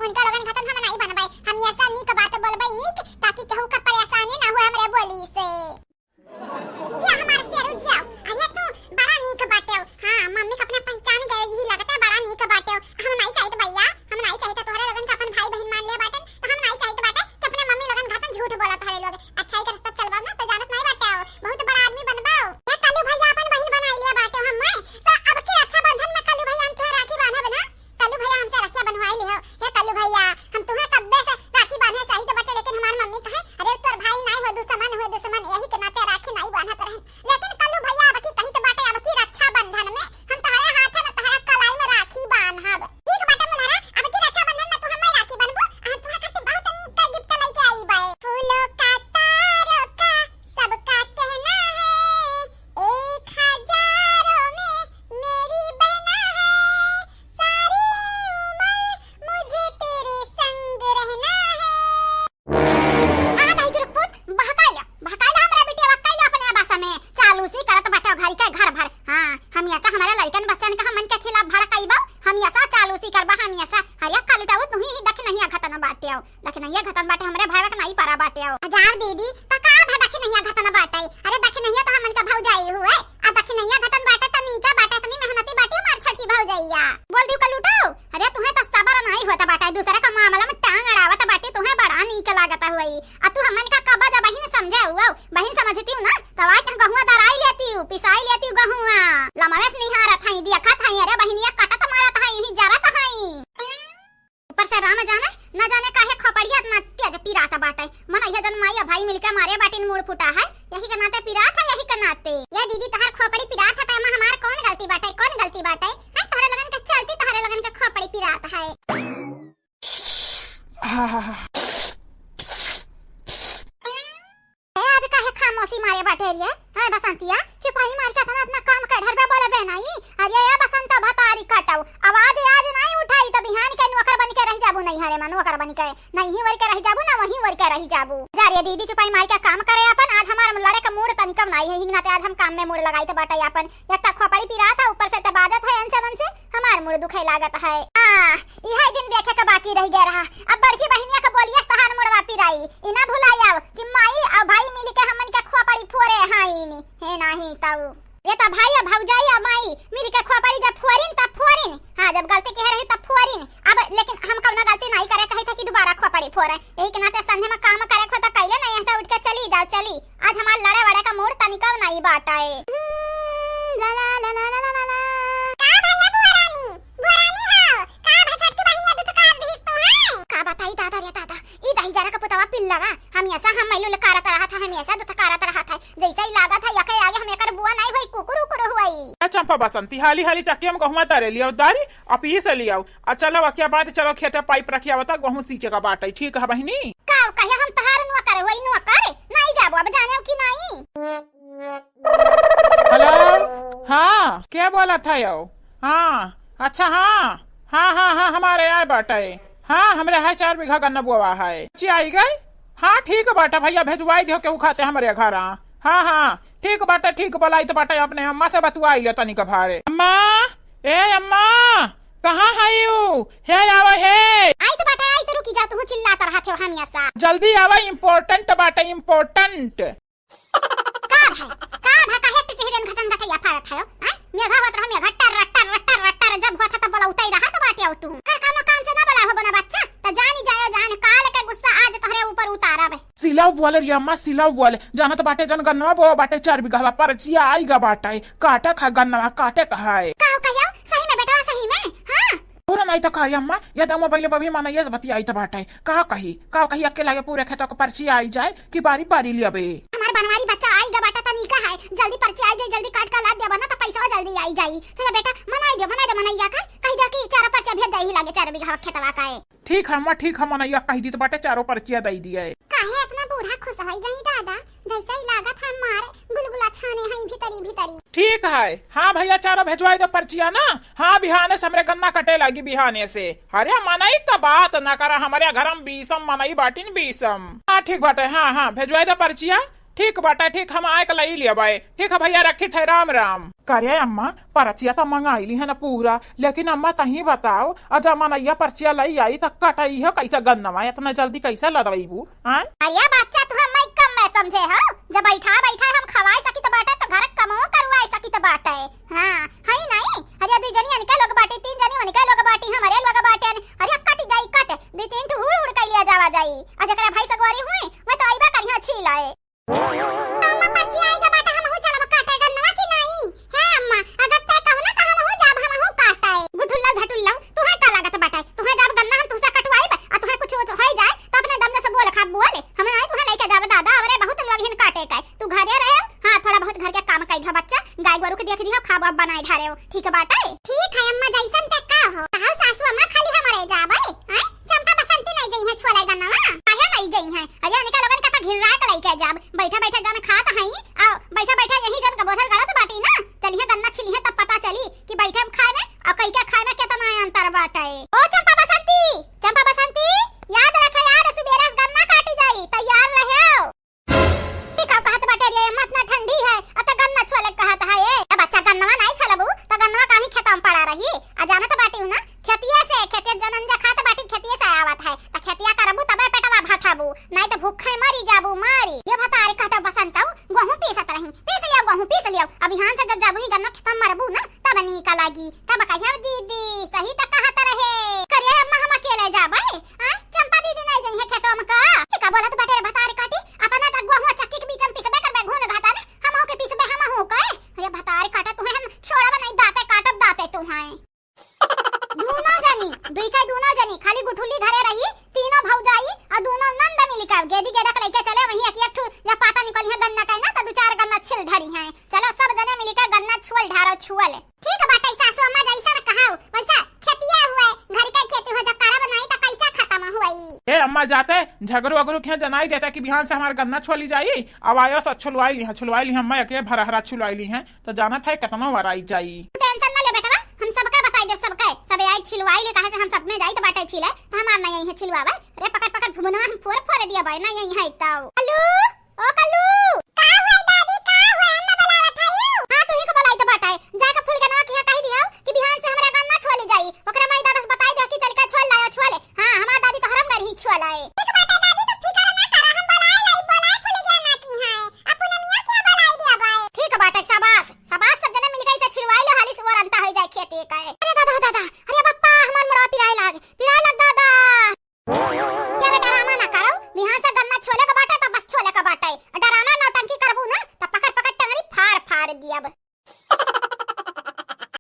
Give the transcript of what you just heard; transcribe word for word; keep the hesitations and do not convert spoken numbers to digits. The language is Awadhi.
उनका लोगन खातन हम नाई बनबै, हम ऐसा नीक बात बोलबै नीक, ताकि केहू का परेशानी ना हुए हमरे बोली से। जा हमार शेरू जाओ। अरे तू बड़ा नीक बाटेउ। हाँ, मम्मी का अपने पहचान गए, यही लगता है बड़ा नीक बाटेउ। हम नाई चाहित भैया, हम नाई चाहित तोहरे लोगन के अपन भाई बहन मान ले बाटन, तो हम नाई चाहित बाटे कि अपने मम्मी लोगन खातन झूठ बोलत हरे लोग। अच्छा, एक रास्ता चलबा ना तो जानत नाई बाटेउ, बहुत बड़ा आदमी बनबाउ। ये कल्लू भैया अपन बहन बनाई लिया बाटेउ हम, मैं तो अब की रक्षाबंधन में कल्लू भैया हम तोहरे राखी बांधब ना। कल्लू भैया हमसे रखिया बंधवाई लिहो। हे कल्लू भैया, हम तुम्हें कब्बे से राखी बांधे चाहित बाटे, लेकिन हमार मम्मी कहे, "अरे तोर भाई नाई हो, दुश्मन हो, दुश्मन, यही के नाते राखी नाई बांधत रहन।" लेकिन कल्लू भैया अब की कहित बाटे, अब की रक्षाबंधन में हम तोहरे हाथे में, तोहरे कलाई में राखी बांधब। ठीक बाटे मुलहरा, अब की रक्षाबंधन में तू हमें राखी बांधबू, हम तुम्हारे खातिर बहुत नीक का gift लेके आई बाए। फूलों का तारों का सबका कहना है, एक हजारों में मेरी बहना है, सारी उम्र मुझे तेरे संग रहना है। हाँ, दाई जुरकपूत, बहकाइला, बहकाइला हमरा बिटिया, बहकाइला अपने आवासा में। चालूसी करत बाटे घरी के घर भर। हाँ, हमेसा हमरे लइकन बच्चन का हमन के खिलाफ भड़काइबा, हमेसा चालूसी करबा, हमेसा। अरे कलुटाऊ, तुही ही दखिनहिया घतन बाटेउ। दखिनहिया घतन बाटे, हमरे भाई के नाई परा बाटेउ। आ जाओ दीदी, त का भा दखिनहिया घतन बाटे? अरे दखिनहिया तो हमन के भौजाई हुए। आ दखिनहिया घतन बाटे त नीका बाटे, इतनी मेहनती बाटी हमार छोटकी भौजैया। बोल दियो कलुटाऊ, अरे तुम्हें तो सबर नाई होत बाटे, दूसरे का मामला में टांग अड़ावत बाटी, तुम्हें बड़ा नीक लागत हुई। आ तू हमन का कबा जा बहिन समझे हुआ, बहिन समझती हूँ ना, तो आज तक गहुआ दराई लेती हूँ, पिसाई लेती हूँ गहुआ। लमवेस निहारत हई, देखत हई, अरे बहिनिया कटत मारत हई, इही जरत हई। ऊपर से राम जाने, न जाने काहे खोपड़िया इतना तेज पिरात बाटे। मन इहे जन माई आ भाई मिलके मारे बाटिन, मूड़ फूटा है, यही के नाते पिरात है, यही के नाते। ये दीदी तहार खोपड़ी पिरात है, तो एमा हमार कौन गलती बाटे, कौन गलती बाटे? हैं, तोहरे लगन के चलती तोहरे लगन के खोपड़ी पिरात है। ए, आज काहे खामोशी मारे बाटे रे? हैं बसंतिया, चुपाई मार के इतना, इतना काम कर ढरबे बोले बे नाई। अरे ए बसंत भतारी कटऊ, आवाज आज नाई उठाई तो बिहान के नौकर बन के रह जाबू, नहीं हरे मा नौकर बन के, नहीं वरी के रह जाबू, ना वहीं वरी के रह जाबू। जा रे दीदी, चुपाई मार के काम करे अपन, आज हमार लड़े का मूड तनिकम नाई है, हिंगना ते आज हम काम में मूड लगाई तो बाटे अपन। एक तो खोपड़ी पिरात है, ऊपर से ते बाजत है एनसे मनसे, हमार मूड दुखे लागत है। आ, इहे दिन देखे के बाकी रह गया रहा। अब बड़की बहिनिया के बोलिए तहार मुड़वा पिराई। इना भुलाई आओ कि माई और भाई मिल के हमन के खोपड़ी फोरे हईन। हे नाही ताऊ। ये तो भाई और भौजाई और माई मिल के खोपड़ी जब फोरिन तब फोरिन। हाँ, जब गलती किहे रही तब फोरिन। अब लेकिन हम कौनो गलती नहीं करे चाहिए था कि दोबारा खोपड़ी फोरे। यही के नाते संझे में काम करे खो तो कैले नहीं, ऐसे उठ के चली जाओ, चली। आज हमार लड़े वड़े का मूड तनिका नाई बाटे। हम्म, ला, ला, ला। का भैया बुआ रानी? बुआ रानी हो? का भा छोटकी बहिनिया दुतकार दिहिस तू, हैं? का बताई दादा रे दादा, ई दही जरा का पुतवा पिल्लवा, हमेसा हम मैलू लकारत रहा था, हमेसा दुतकारत रहा था। जैसे ही लागत है, यके आगे हम एकर बुआ नाई होई, कुकुर उकुर होई। ए चंपा बसंती, हाली हाली चक्की हम गहुआ तारे लियाओ दारी, आ पीस लियाओ। आ चलो, अकिया बाद चलो खेते पाइप रखिया बता, गहूँ सींचे का बाटे, ठीक है बहिनी? का कहे हम तहार नौकर होई, नौकर? नाई जाबो, अब जाने कि नाई? हेलो, हाँ, के बोलत हयो? हाँ, अच्छा, हाँ, हाँ, हाँ, हाँ, हमारे आए बाटे। हाँ, हमरे है चार बीघा गन्ना बोवा है। अच्छी आई गई? हाँ, ठीक बाटे भैया, भेजवाई दियो केहू खाते हमरे घर। हाँ, हाँ, ठीक बाटे, ठीक बोलाई तो बाटे, अपने अम्मा से बतुआई ले तनी के भारे। अम्मा, ए अम्मा, कहाँ है यू? हे आवा हे। आई तो बाटे, आई तो रुकी जा, तू चिल्लात रहत हो हमेसा। जल्दी आवा, important बाटे, important। का भाई, का भा काहे टिटहिरन घटन घटैया फारत है? हैं? मेघा होत रहा, मेघा टर, टर, टर, टर, जब होत है तो बोला उताई रहा तो बाटे आउ तू। कर कानो काम से ना बोला हो बना बच्चा, तो जानी जाए जान, काल के गुस्सा आज तोहरे ऊपर उतारब। सिलाव बोले रे अम्मा, सिलाव बोले। जानत बाटे जन गन्नवा बोवा बाटे चार बीघा, परचिया आई गा बाटे। काटे का गन्नवा, काटे का है। का हो कहियो? सही में बेटवा, सही में? हाँ। पूरा नहीं तो कही अम्मा, ये दमो बैले बभी माना ये बतियाई तो बाटे। का कही, का कही अकेला ये पूरे खेतों को परचिया आई जाए कि बारी बारी लियाबे। हमार बनवारी बच्चा आई गा बाटा तो नीका है। जल्दी परचिया आई जाए, जल्दी काट का लाद देबा ना तो पैसा जल्दी आई जाई। चलो बेटा, मनाई दे, मनाई दे, मनैया का। कही दे कि चार परचिया भेज दे ही लागे चार बीघा खेतवा का है। ठीक है अम्मा, ठीक है, मनैया कह दी तो बाटे चारों परचिया दई दिए। काहे इतना बूढ़ा खुश होई गई दादा, जैसे ही लागत है मार गुलगुला छाने हैं भीतरी भीतरी। ठीक है, हाँ भैया, चारों भेजवाई दो परचिया ना। हाँ, बिहाने से हमरे गन्ना कटे लागी बिहाने से। अरे मनई का बात ना करा, हमरे घर में बीसम मनई बाटिन बीसम। हाँ ठीक बाटे, हाँ हाँ, भेजवाई दो परचिया। ठीक बाटे, ठीक, हम आए के लई लेबै। ठीक है भैया, रखित है, राम राम। करे अम्मा, परचिया त मंगाई लिहे न पूरा, लेकिन अम्मा तहीं बताओ, अ जब मनैया परचिया लई आई त कटइहो कैसे गन्नवा, एतना जल्दी कैसे लदवैबू, आय? अरे बच्चा, तू हमें कम में समझे हो? जब बैठा बैठा हम खवाए सकित बाटे त घर कमो करवाए सकित बाटे। हाँ, है नहीं? अरे दुई जनी इनके लोग बाटी, तीन जनी उनके लोग बाटी, हमरे लोग बाटे। अरे कट जाई कट, दुई तीन ठो हुड़ हुड़ कैलिया जावा जाई। आ जकरा भाई सगवारी हुए, वह तो अइबा करिहा छीलाए। अम्मा, परचिया आई के बाटे, हमहू चलब काटे गन्नवा की नाई? हे अम्मा, अगर तै कहू ना त हमहू जाब, हमहू काटे। गुठुल्ला झटुल्ला, तुहे का लागत बाटे? तुहे जाब गन्ना हम तुहसे कटवाइब, आ तुहे कुछ होई जाए त अपने दम से बोल खा बोल। हम नाई तुहे लइके जाब दादा, हमरे बहुत लोग हिन काटे के। तू घरे रहे, हाँ, थोड़ा बहुत घर के काम कइ दिहा बच्चा, गाय गोरू के देख दिहा, खाब अब बनाए ढारे हो, ठीक बाटे? ठीक है अम्मा, जैसन ते का हो। कहो सासू अम्मा, खाली हमरे जाबे? आय, चंपा बसंती नहीं जइहे छुअले गन्नवा? काहे नहीं जइहे? अरे अनिका लोगन का त घिर्रा के लइके जाब, बैठा बैठा जन खात हई, आ बैठा बैठा यही जन गबोधर गड़त बाटी ना, चलिहे गन्ना छिलिहे तब पता चली कि बैठे में खाए में और कई के खाए में कितना अंतर बाटे। ओ चंपा बसंती, चंपा बसंती, याद रखे यार, सुबेरे से गन्ना काटी जाई, तैयार रहे। ई का कहत बाटे रे, अम्मा इतना ठंडी है, अ त गन्ना छोले कहत है ए? ए बच्चा, गन्नवा नाई छोलबू, त गन्नवा काहे खेतवा में पड़ा रही? आ जानत बाटी हूँ ना, खेतिया से, खेतिया जनन जा खात बाटी, खेतिया से आवत है, त खेतिया करबू तबे पेटवा भठबू, नाई त भूखे मरी जाबू, मारी। ये भतारी काटो बसंतऊ, गोहूँ पीसत रही, पीस लियो गोहूँ, पीस लियो, अब बिहान से जब जाबू ही गन्ना खेतवा में मरबू ना, तब नीक लागी, तब कहिया दीदी, सही त कहत रहे। करे अम्मा, हम अकेले जाबे? आ, चंपा दीदी नहीं जइहे खेतवा में का? ई का बोलत बाटे रे भतारी काटी? अपना त गोहुआ चक्की के बीच में पिसबे करबे, घून घाता ने, हमहू के पिसबे, हमहू के। अरे भतारी काटा, तुहे हम छोड़ब नहीं, दांते काटब, दांते तुहे। दूनो जनी, दुई के दूनो जनी, खाली गुठुली घरे रही, तीनों भौजाई आ दूनो नंद मिली के गेदी गेडा के लइके चले, वहीं एक एक ठू या पाता निकली है गन्ना का ना, त दू चार गन्ना छिल ढरी है। चलो सब जने मिली के गन्ना छुअल ढारो, छुअल। ठीक बाटे सासू अम्मा, जैसा कहाओ वैसा। खेतिया हुए, घर के खेती हो, जब करब नहीं त कैसा खत्म हुई? ए अम्मा, जाते झगड़ू अगरू के जनाई देता कि बिहान से हमार गन्ना छोली जाई। अब आयो सा छुलवाई ली है, छुलवाई ली है, अम्मा एक भरहरा छुलवाई ली है, त जानत है कितना वराई जाई। टेंशन ना ले बेटवा, हम सबका बताई देब, सबके, सबे आई छिलवाई ले, काहे से हम सब में जाई त बाटे छिले, त हमार नहीं आई है छिलवावे। अरे पकड़ पकड़ भुमनवा हम फोर फोर दिया भाई, नहीं आई है तो। हेलो। ओ कल्लू, का हुआ दादी, का हुआ? अम्मा बुलावत है यू? हाँ, तू ही को बुलाई तो बाटे। जाके फुलगनवा के यहाँ कही दियो कि बिहान से हमरा गन्ना छोली जाई। ओकरे माई दादा से बताई दे कि चल के छोल लायो, छोले। हाँ, हमार दादी तो हरम घर ही छोल आए। ठीक बाटे दादी, तू फिकर ना करा, हम बुलाए लाई, बुलाए फुलगना की है। अब पूनमिया के बुलाई दिया बाए। ठीक बाटे, शाबाश, शाबाश, सब जने मिलके इसे छिलवाई लो, हाली से ओरंता हो जाए खेते का। अरे दादा, दादा, अरे पप्पा, हमार मुड़वा पिराए लाग।